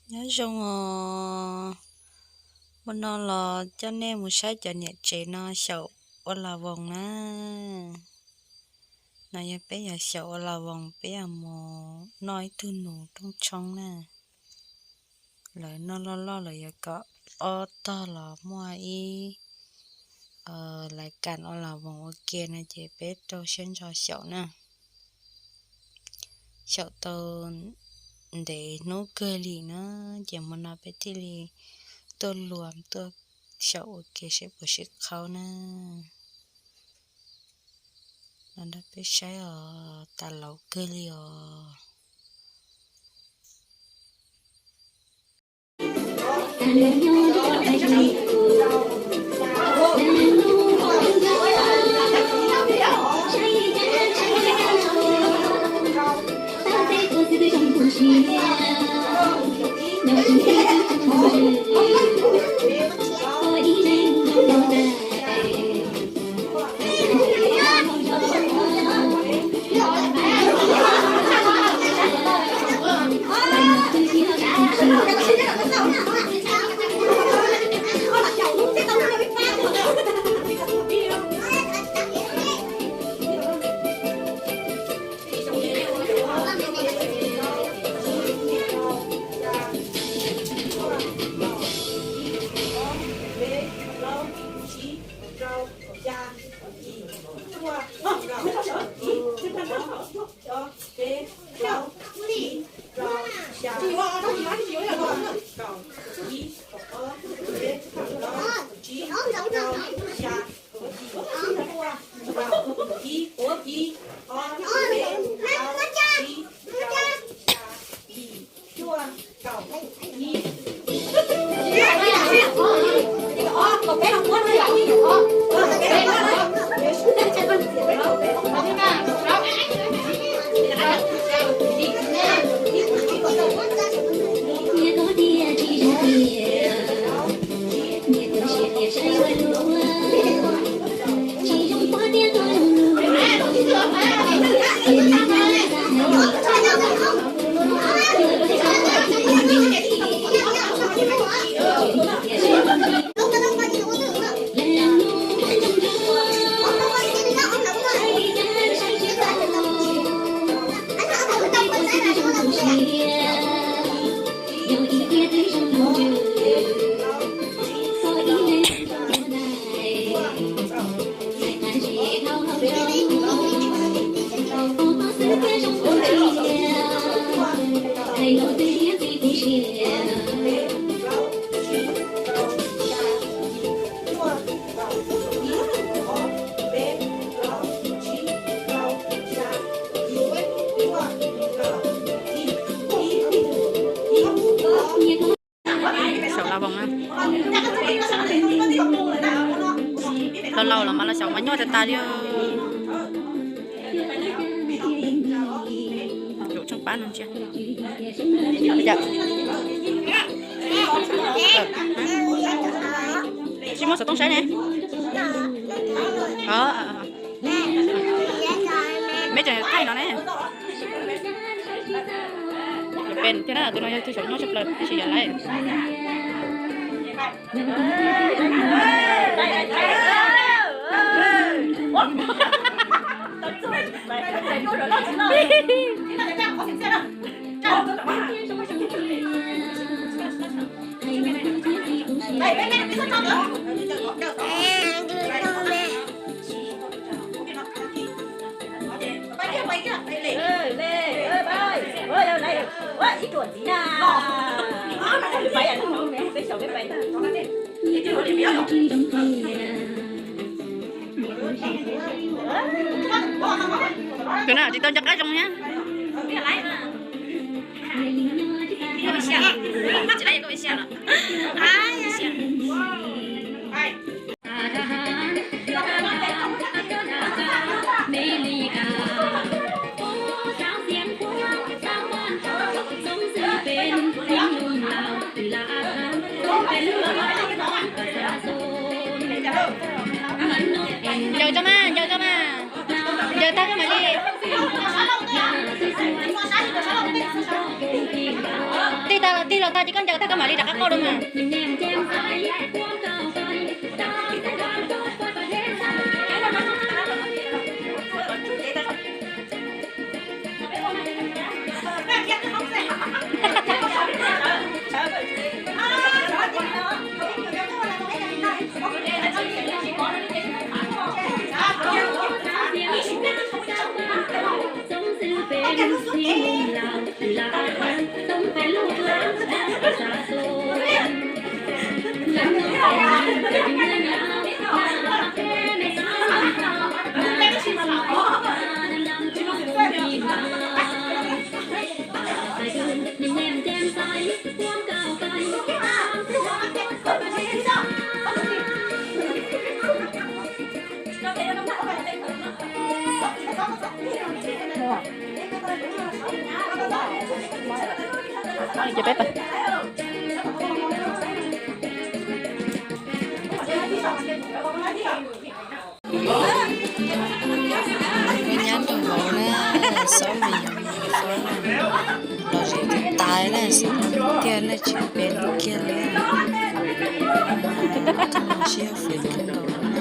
Nyob zoo os, ua no los coj nej mus saib cov niam tsev no xyaum ua las voos na. No yog peb yog xyaum ua las voos, peb yog mus noj ib tug nus rooj tshoob na. Lawv noj loj loj lawm yog kom ob tog los muaj ib lais kas ua las voos ua ke no ces peb rau siab ntso xyaum na. Xyaum tau ntev hnub kawg li na, ces hmo no peb thiaj li tuaj luas tuaj xyaum ua ke seb puas sib qhaub na. Los nrog peb saib os, tas lauv kawg li os. Xyaum las voos na. Laus laus los mas los xyaum mas nyuaj tas tas li. Tsheej pab no ntsia. Tsis muaj xov tooj saib ne. Meb tseem thaij no ne. Pem thiab na, tus no yog tus xyaum nyuaj tshaj plaws tab sis yog lawm. Tus no tsis tau nco qab zoo thiab. Ncaws tso mas, ncaws tso mas. Ncaws tag koj mam li. Tag los tig los tag ces koj ncaws tag koj mam li rov qab qoj dua mas. Ces peb pais. Wb nyab nrog vauv na, xob me nyuam me nyuam xob na, los zem tiv tais na, xob tiag na, tsis pem kiag li. Siab fwm kawg nkaus na.